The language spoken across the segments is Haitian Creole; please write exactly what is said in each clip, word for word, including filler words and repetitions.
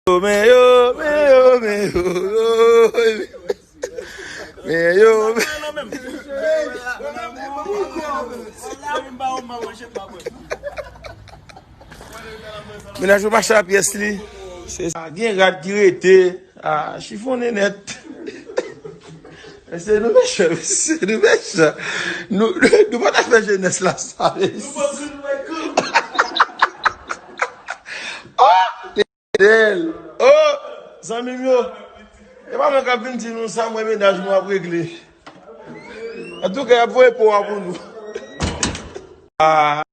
Yo, men yo, men yo, men yo, men yo. Mennaj ou mache a pyès li. Se sa. Gen rad ki rete. Ah, chifonnen nèt. Mesye, nou mechan, mesye, nou mechan. Nou, nou pa ta fè jenès la sa, mesye. Oh! Fidèl. Oh! Zanmi m yo. E pa mwen k ap vin di nou sa, mwen mennaj nou ap regle. Antouka, y ap voye po a pou nou. Ah.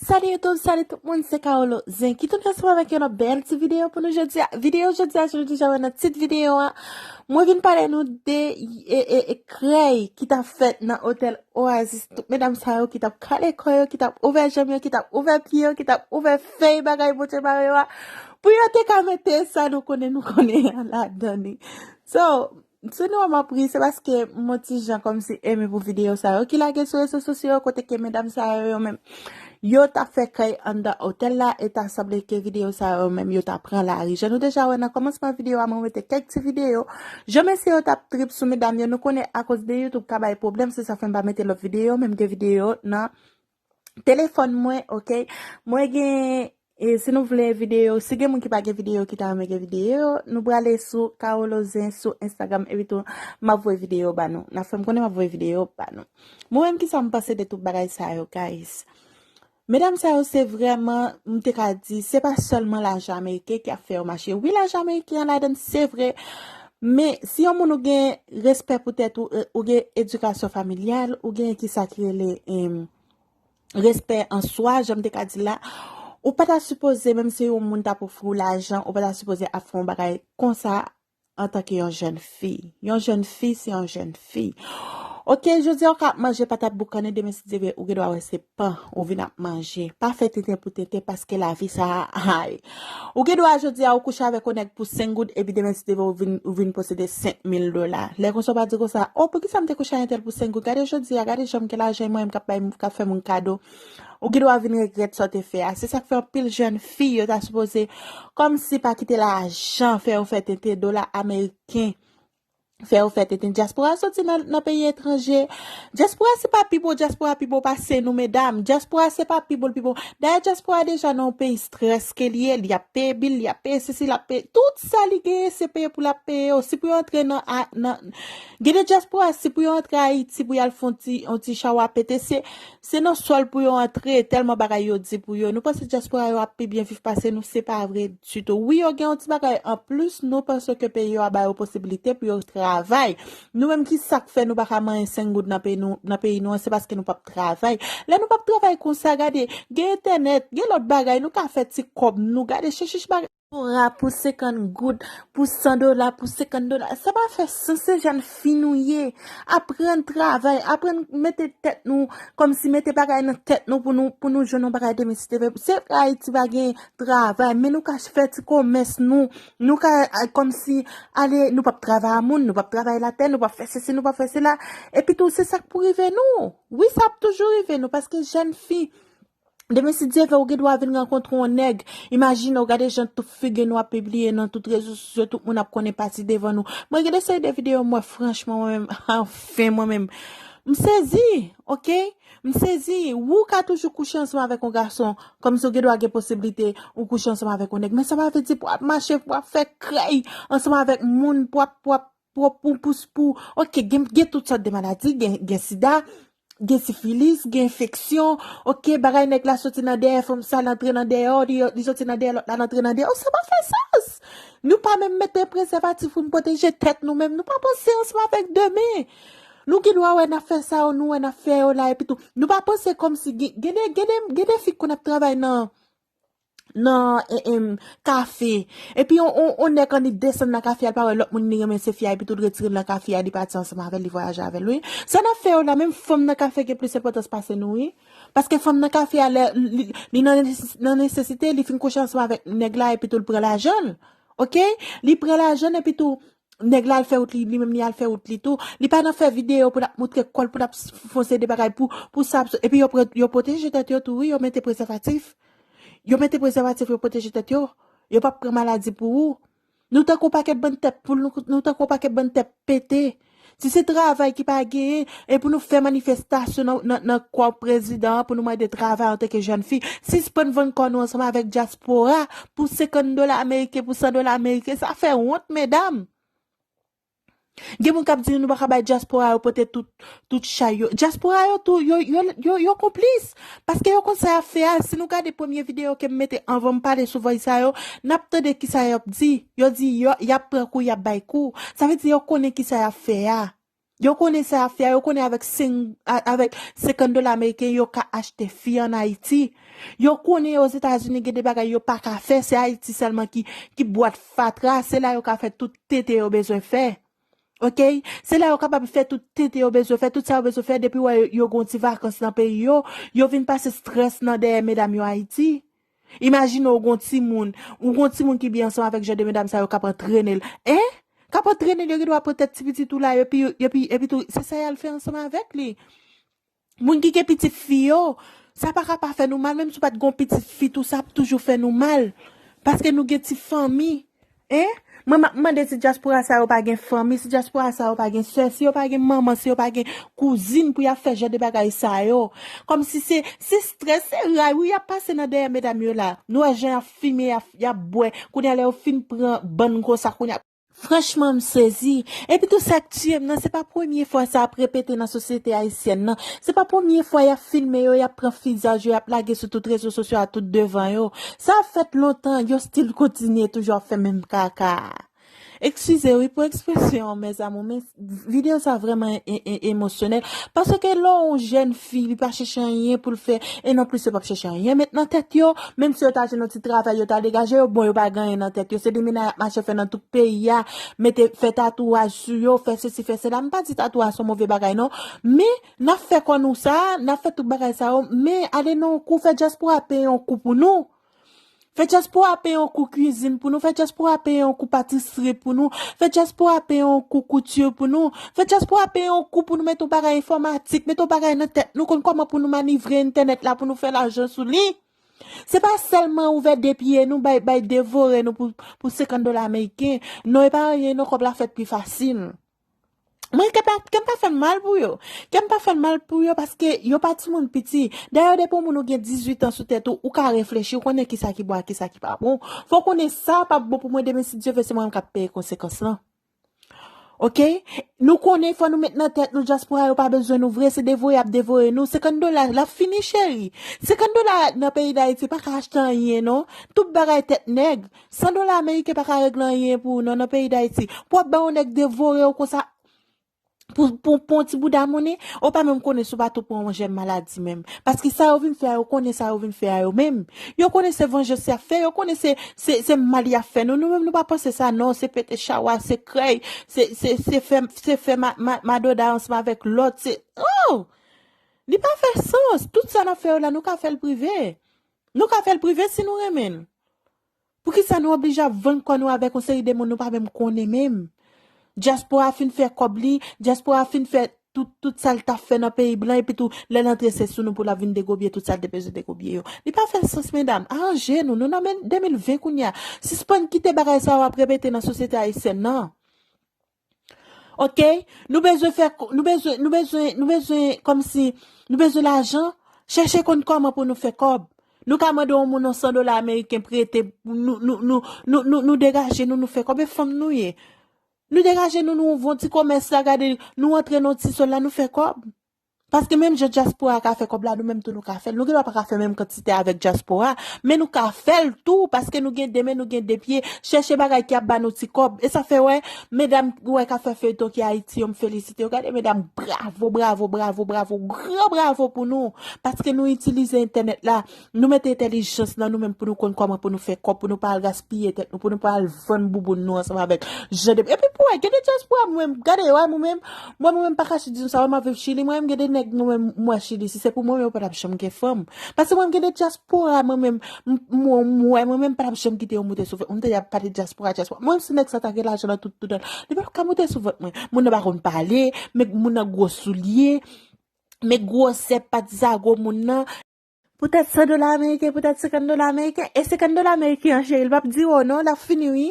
Salut YouTube, salut tout moun, se Kaolo Zen ki tounen ansanm avèk yon lòt bèl ti videyo pou nou jodi a. Videyo jodi a, jan nou deja wè nan tit videyo a, mwen vin pale nou de e, e, e krèy ki t ap fèt nan otèl Oasis. Tout medam sa yo ki t ap kale kò yo, ki t ap ouvè janm yo, ki t ap ouvè pye yo, ki t ap ouvè fèy bagay Bondye ba yo a, pou yo te ka mete sa nou konnen, nou konnen an ladan li. So, si nou wè m ap ri, se paske m on ti jan kòmsi enmi pou videyo sa yo ki lage sou rezo sosyo yo, kote ke medam sa yo, yo menm, yo t ap fè krèy anndan otèl la, e ta sanble ke videyo sa yo menm, yo ta pran lari. Jan nou deja wè nan kòmansman videyo a, mwen mete kèk ti videyo. Jan mesye yo t ap trip sou medam yo, nou konnen akoz de YouTube ka bay pwoblèm, se sa fè m pa mete lòt videyo, men m gen videyo nan telefòn mwen, oke? Mwen gen, e si nou vle videyo, si gen moun ki pa gen videyo, ki ta renmen gen videyo, nou prale sou Kaolo Zen sou Instagram, epi tou, m ap voye videyo ba nou. N ap fè m konnen m ap voye videyo ba nou. Mwen menm, kisa m panse de tout bagay sa yo, guys? Medam sa yo, se vrèman, m te ka di, se pa sèlman lajan ameriken ki ap fè yo mache. Wi, lajan ameriken an ladann, se vre. Men, si yon moun ou gen respè pou tèt ou, e, ou gen edikasyon familyal, ou gen kisa ki rele, em, respè an swa, jan m te ka di la, ou pa ta sipoze, menm si yon moun t ap ofri w lajan, ou pa ta sipoze ap fè yon bagay konsa antanke yon jèn fi. Yon jèn fi, se yon jèn fi. Oke, jodi a ou ka ap manje patat boukannen, demen si Dye vle, ou gen dwa wè se pan ou vin ap manje. Pa fè tenten pou tenten, paske lavi sa a, ay. Ou gen dwa jodi a ou kouche avèk yon nèg pou senk goud, epi demen si Dye vle ou vin, ou vin posede senk mil dola. Lè konsa ou pa di konsa, "O, poukisa m te kouche ak entèl pou senk goud? Gade jodi a, gade jan m gen lajan, e mwen menm k ap bay, k ap fè moun kado." Ou gen dwa vin regrèt sa w te fè a. Se sa k fè anpil jèn fi, yo ta sipoze kòmsi pa kite lajan fè yo fè tenten, dola ameriken fè yo fè tenten. Dyaspora soti nan, nan peyi etranje. Dyaspora se pa pi bon, dyaspora pi bon pase nou, medam. Dyaspora se pa pi bon, l pi bon. Dayè, dyaspora deja nan yon peyi strès ke li ye, li ap peye bil, li ap peye sesi, l ap peye tout sa li genyen, se peye pou l ap peye yo. Si pou yo antre nan, a, nan, gen de dyaspora, si pou yo antre Ayiti, pou y al fè yon ti, yon ti chawa pete, se, se nan sòl pou yo antre, tèlman bagay yo di pou yo. Nou panse dyaspora yo ap pi byen viv pase nou, se pa vre ditou. Wi, yo gen yon ti bagay anplis, nou panse ke peyi yo a ba yo posibilite pou yo travay. Nou menm, ki sa k fè nou pa ka manyen senk goud nan peyi nou, nan peyi nou an, se paske nou p ap travay. Lè nou p ap travay konsa, gade, gen entènèt, gen lòt bagay, nou ka fè ti kòb nou, gade, chichich bagay. Dora pou senkant goud, pou san dola, pou senkant dola. Sa pa fè sans, se jèn fi nou ye. Aprann travay, aprann mete tèt nou, kòmsi mete bagay nan tèt nou pou nou, pou nou jwenn yon bagay demen si Dye vle. Se vre Ayiti pa gen travay, men nou ka fè ti komès nou, nou ka, a, kòmsi, ale, nou p ap travay a moun, nou p ap travay latè, nou p ap fè sesi, nou p ap fè sela. Epi tou, se sa k pou rive nou. Wi, sa ap toujou rive nou, paske jèn fi, demen si Dye vle, ou gen dwa vin rankontre yon nèg. Imajine w, gade jan tout figi nou ap pibliye nan tout rezo sosyo, tout moun ap konnen pati devan nou. Mwen gen de seri de videyo, mwen, franchman, mwen menm, anfen, mwen menm, m sezi, oke? M sezi. Wi, ou ka toujou kouche ansanm avèk yon gason, kòmsi ou gen dwa gen posiblite ou kouche ansanm avèk yon nèg. Men sa pa vle di pou w ap mache, pou w ap fè krèy ansanm avèk moun, pou w ap, pou w ap, pou w ap, pou, pou, pou, oke, gen, gen tout sòt de maladi, gen, gen sida, gen sifilis, gen enfeksyon, oke, bagay nèg la soti nan dèyè fanm sa, l antre nan dèyè w, li, li soti nan dèyè lòt la, l antre nan dèyè w, sa pa fè sans. Nou pa menm mete prezèvatif pou n pwoteje tèt nou menm. Nou pa panse ansanm avèk demen. Nou gen dwa wè n ap fè sa yo, nou wè n ap fè yo la, epi tou, nou pa panse kòmsi gen, gen de, gen de, gen de fi k konn ap travay nan, nan, eh, em, kafe. Epi on, on, on nèg annik desann nan kafe a, l pa wè lòt moun li renmen se fi a, epi tou l retire l nan kafe a, li pati ansanm avè l, li vwayaje avè l, wi. Sa n ap fè yo la, menm fanm nan kafe gen plis enpòtans pase nou, wi. Paske fanm nan kafe a, lè li, li nan neses-, nan nesesite, li fin kouche ansanm avèk nèg la, epi tou l pran lajan l. Oke? Li pran lajan l, epi tou, nèg la al fè wout li, li menm li al fè wout li tou. Li pa nan fè videyo pou l ap montre kò l, pou l ap fè yon seri de bagay pou, pou sa, epi yo, pran- yo pwoteje tèt yo tou, wi, yo mete prezèvatif. Yo mete prezèvatif, yo pwoteje tèt yo. Yo p ap pran maladi pou ou. Nou tankou pakèt bann tèt poul, nou, nou tankou pakèt bann tèt pete. Si se travay ki pa genyen, e pou nou fè manifestasyon nan, nan, nan kò prezidan an, pou nou mande travay antanke jèn fi, sispann vann kò nou ansanm avèk dyaspora pou senkant dola ameriken, pou san dola ameriken, sa fè wont, medam. Gen moun k ap di nou pa ka bay dyaspora yo pote tout, tout chay yo. Dyaspora yo tou, yo, yo, yo, yo konplis. Paske yo konn sa y ap fè a. Si nou gade premye videyo ke m mete anvan m pale sou vòy sa yo, n ap tande kisa y ap di. Yo di yo, y ap pran kou, y ap bay kou. Sa vle di yo konnen kisa y ap fè a. Yo konnen sa y ap fè a. Yo konnen avèk sen-, a- avèk senkant dola ameriken, yo ka achte fi ann Ayiti. Yo konnen Ozetazini gen de bagay yo pa ka fè. Se Ayiti sèlman ki, ki bwat fatra. Se la yo ka fè tout tenten yo bezwen fè. Oke? Se la yo kapab fè tout tenten yo bezwen fè, tout sa yo bezwen fè, depi wè yo, yo gen yon ti vakans nan peyi yo, yo vin pase strès nan dèyè medam yo Ayiti. Imajine w gen yon timoun, ou gen yon timoun ki byen ansanm avèk jan de medam sa yo k ap antrene l. Hein? K ap antrene l, yo gen dwa pran tèt ti pitit ou la, epi, epi, epi tou, se sa y al fè ansanm avèk li. Moun ki gen pitit fi yo, sa pa ka pa fè nou mal, menm si w pa t gen yon pitit fi tou, sa ap toujou fè nou mal. Paske nou gen ti fanmi. Hein? Mwen, m ap mande si dyaspora sa yo pa gen fanmi, si dyaspora sa yo pa gen sè, si yo pa gen manman, si yo pa gen kouzin pou y ap fè jan de bagay sa yo. Kòmsi se, se strès, se ray, wi, y ap pase nan dèyè medam yo la. Nou wè jan y ap fimen, y ap, y ap bwè. Kounye a, lè yo fin pran bann konsa, kounye a, franchman, m sezi. Epi tou, sa k tiye m nan, se pa premye fwa sa ap repete nan sosyete ayisyèn nan. Se pa premye fwa y ap filme yo, y ap pran vizaj yo, y ap lage sou tout rezo sosyo a, tout devan yo. Sa ap fèt lontan, yo still kontinye toujou ap fè menm kaka a. Eskize wi pou ekspresyon an, mes amours, men videyo sa vrèman e- e- emosyonèl. Paske lè yon jèn fi, li pa chèche anyen pou l fè, e non plis yo p ap chèche anyen met nan tèt yo, menm si yo ta jwenn yon ti travay, yo ta degaje yo, bon, yo pa gen anyen nan tèt yo. Se demenaj y ap mache fè nan tout peyi a, mete, fè tatouaj sou yo, fè sesi, fè sela. M pa di tatouaj se yon move bagay, non. Men, n ap fè kò nou sa, n ap fè tout bagay sa yo, men ale nan yon kou, fè dyaspora peye yon kou pou nou. Fè dyaspora peye yon kou kwizin pou nou, fè dyaspora peye yon kou patisri pou nou, fè dyaspora peye yon kou kouti pou nou, fè dyaspora peye yon kou pou nou mete yon bagay enfòmatik, mete yon bagay nan tèt nou, konn kòman pou nou manivre entènèt la pou nou fè lajan sou li. Se pa sèlman ouvè de pye nou, bay, bay devore nou pou, pou senkant dola ameriken. Non, e pa anyen non, kòb la fèt pi fasil. Mwen, kè pa, kè m pa fè m mal pou yo. Kè m pa fè m mal pou yo paske yo pa timoun piti. Dayè, depi yon moun ou gen dizuit an sou tèt ou, ou ka reflechi, ou konnen kisa ki bon ak kisa ki pa bon. Fò w konnen sa p ap bon pou mwen demen, si Dye vle, se mwen menm k ap peye konsekans lan. Oke? Nou konnen fò nou met nan tèt nou, dyaspora yo pa bezwen nou vre, se devore y ap devore nou. Senkant dola, l ap fini, cheri. Senkant dola nan peyi Dayiti pa ka achte anyen, non. Tout bagay tèt nèg. San dola ameriken pa ka regle anyen pou ou non, nan peyi Dayiti. Pou w ap bay yon nèg devore w konsa, pou, pou, pou yon ti bouda monnen, ou pa menm konnen si w pa tou pran yon jèm maladi menm. Paske sa yo vin fè a, yo konnen sa yo vin fè a yo menm. Yo konnen se vanjans y ap fè, yo konnen se, se, se mal y ap fè nou. Nou menm, nou pa panse sa non, se pete chawa, se krèy, se, se, se fè, se fè ma, ma, madoda ansanm avèk lòt, se, oh! Li pa fè sans. Tout sa n ap fè yo la, nou ka fè l prive. Nou ka fè l prive si nou renmen l. Poukisa nou oblije ap vann kò nou avèk yon seri de moun nou pa menm konnen menm? Dyaspora fin fè kòb li, dyaspora fin fè tout, tout sa l t ap fè nan peyi blan, epi tou, lè l antre, se sou nou pou l ap vin degobye tout sa l te bezwen degobye yo. Li pa fè sans, medam. Aranje nou, nou nan men de mil ven kounye a. Sispann kite bagay sa yo ap repete nan sosyete ayisyèn nan. Oke? Nou bezwen fè, nou bezwen, nou bezwen, nou bezwen, kòmsi, nou bezwen lajan, chèche konn kòman pou nou fè kòb. Nou ka mande yon moun yon san dola ameriken prete, nou, nou, nou, nou, nou, nou degaje nou, nou fè kòb, e fanm nou ye. Nou degaje nou, nou ouvri yon ti komès la, gade, nou antre nan yon ti sòl la, nou fè kòb. Paske menm jan dyaspora ka fè kòb la, nou menm tou nou ka fè l. Nou gendwa pa ka fè menm kantite avèk dyaspora, men nou ka fè l tou, paske nou gen de men, nou gen de pye. Chèche bagay ki ap ba nou ti kòb. E sa fè wè, medam ou wè ka fè feyton ki Ayiti yo, m felisite yo. Gade medam, bravo, bravo, bravo, bravo, gran bravo pou nou. Paske nou itilize entènèt la, nou mete entèlijans nan nou menm pou nou konn kòman pou nou fè kòb, pou nou pa al gaspiye tèt nou, pou nou pa al vann bouboun nou ansanm avèk jan de... Epi pou wè, gen de dyaspora mwen menm, gade yo, wè mwen menm, mwen mwen menm pa kache di nou sa, wè m ap viv Chili, mwen menm gen de nèg mwen menm m wè Chili, si se pou mwen menm yo pa t ap janm gen fanm. Paske mwen menm gen de dyaspora mwen menm, m- m- m wè mwen menm pa t ap janm kite yo moute sou vant mwen, m tande y ap pale dyaspora, dyaspora. Mwen menm si nèg sa ta gen lajan nan tout, tout, li pa t ap ka moute sou vant mwen. Moun nan pa konn pale, men moun nan gwo soulye, men gwosè patizagwo moun nan. Poutèt san dola ameriken, poutèt senkant dola ameriken, e senkant dola ameriken an, cheri, l p ap dire w non, l ap fini wi.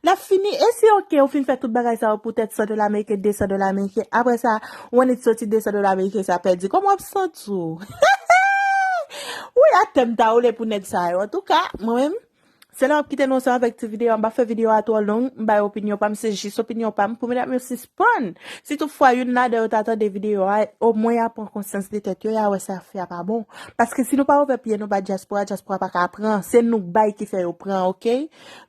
L ap fini, e si oke, ou fin fè tout bagay sa yo poutèt san dola ameriken, de san dola ameriken, apre sa, ou annik soti de san dola ameriken sa pèdi, kòman w ap santi w? Wi, atè m ta woule pou nèg sa yo. Antouka, mwen menm, se la m ap kite nou ansanm avèk ti videyo a, m pa fè videyo a twò long, m bay opinyon pa m, se jis opinyon pa m, pou medam yo sispann. Si toutfwa youn ladan yo ta tande videyo a, omwen y a pran konsyans de tèt yo, y a wè sa fè a pa bon. Paske si nou pa ouvè pye nou ba dyaspora, dyaspora pa ka pran. Se nou k bay ki fè yo pran, oke?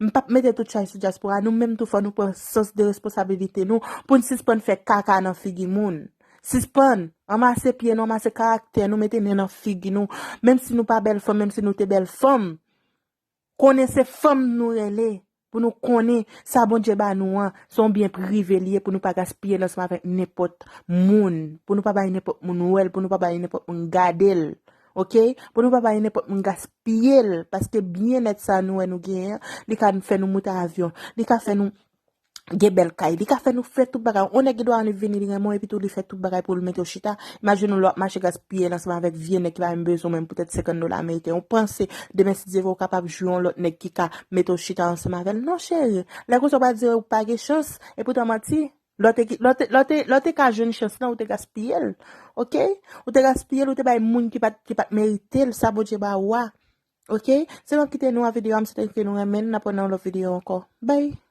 M p ap mete tout chay sou dyaspora. Nou menm tou fò nou pran sans de responsabilite nou pou n sispann fè kaka nan figi moun. Sispann anmase pye nou, anmase karaktè nou, mete nen nan figi nou. Menm si nou pa bèl fanm, menm si nou te bèl fanm, konnen se fanm nou rele. Pou nou konnen sa Bondye ba nou an, se yon byen prive li ye pou nou pa gaspiye l ansanm avèk nenpòt moun. Pou nou pa bay nenpòt moun wè l, pou nou pa bay nenpòt moun gade l. Oke? Pou nou pa bay nenpòt moun gaspiye l. Paske byennèt sa nou wè nou genyen an, li ka fè nou moute avyon. Li ka fè nou gen bèl kay. Li ka fè nou fè tout bagay. Yon nèg gen dwa annik vini, li renmen w, epi tou li fè tout bagay pou l mete w chita. Imajine w lè w ap mache gaspiye l ansanm avèk vye nèg ki pa menm bezwen w menm poutèt senkant dola ameriken. Ou panse demen si Dye vle w kapab jwe yon lòt nèg ki ka mete w chita ansanm avè l? Non, cheri. Lè konsa w pral di w pa gen chans, epoutan manti. Lè w te, lè w te, lè w te, lè w te ka jwenn chans lan, ou te gaspiye l. Oke? Ou te gaspiye l, ou te bay moun ki pa t, ki pa t merite l, sa Bondye ba ou a. Oke? Se m ap kite nou a videyo a, m swete ke nou renmen l, n ap wè nan yon lòt videyo ankò. Bye!